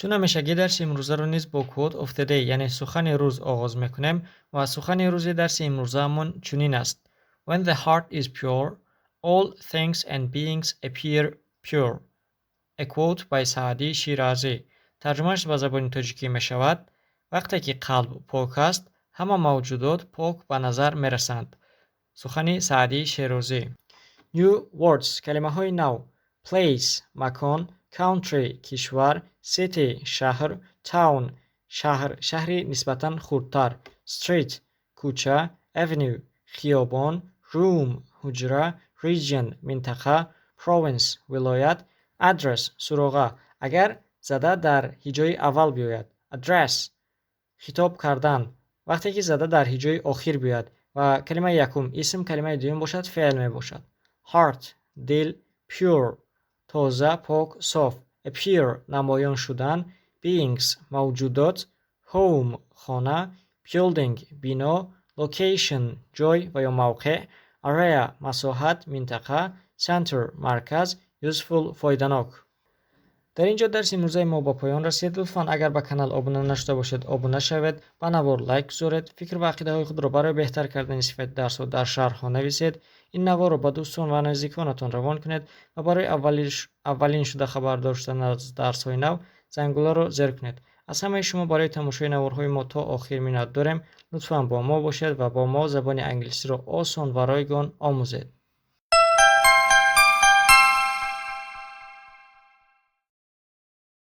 Чун ҳамешагӣ, дарси имрӯзаро низ бо Quote of the Day, яъне сухани рӯз, оғоз мекунем ва сухани рӯзи дарси имрӯзаамон чунин аст: "When the heart is pure, all things and beings appear pure." A quote by Saadi Shirazi. Тарҷумааш ба забони тоҷикӣ мешавад: вақте ки қалб пок аст, ҳама мавҷудот пок ба назар мерасанд. Сухани Саъдии Шерозӣ. New words, калимаҳои нав: place макон, country кишвар, city шаҳр, town шаҳр, шаҳри нисбатан хурдтар, street кӯча, avenue хиёбон, room ҳуҷра, region минтақа, province вилоят, address суроға, агар зада дар ҳиҷои аввал биёяд, address хитоб кардан, вақте ки зада дар ҳиҷои охир биёяд ва калимаи якум исм, калимаи дуюм бошад, феъл мебошад. Heart дил, pure тоза, пок, соф, appear намоён шудан, beings мавҷудот, home хона, building бино, location ҷой ва ё мавқеъ, area масоҳат, минтақа, center марказ, useful фоиданок. Дар ин ҷо дарси имрӯзаи мо ба поён расид. Лутфан, агар ба канал обуна нашуда бошед, обуна шавед, ба навор лайк гузоред, фикр ва ақидаҳои худро барои беҳтар кардани сифати дарсҳо дар шарҳҳо нависед, ин наворро ба дӯстон ва наздиконатон равон кунед ва барои аввалин шуда хабардор шудан аз дарсҳои нав зангуларо зер кунед. Аз ҳамаи шумо барои тамошои наворҳои мо то охир миннат дорем. Лутфан бо мо бошед ва бо мо забони англисиро осон ва ройгон омӯзед.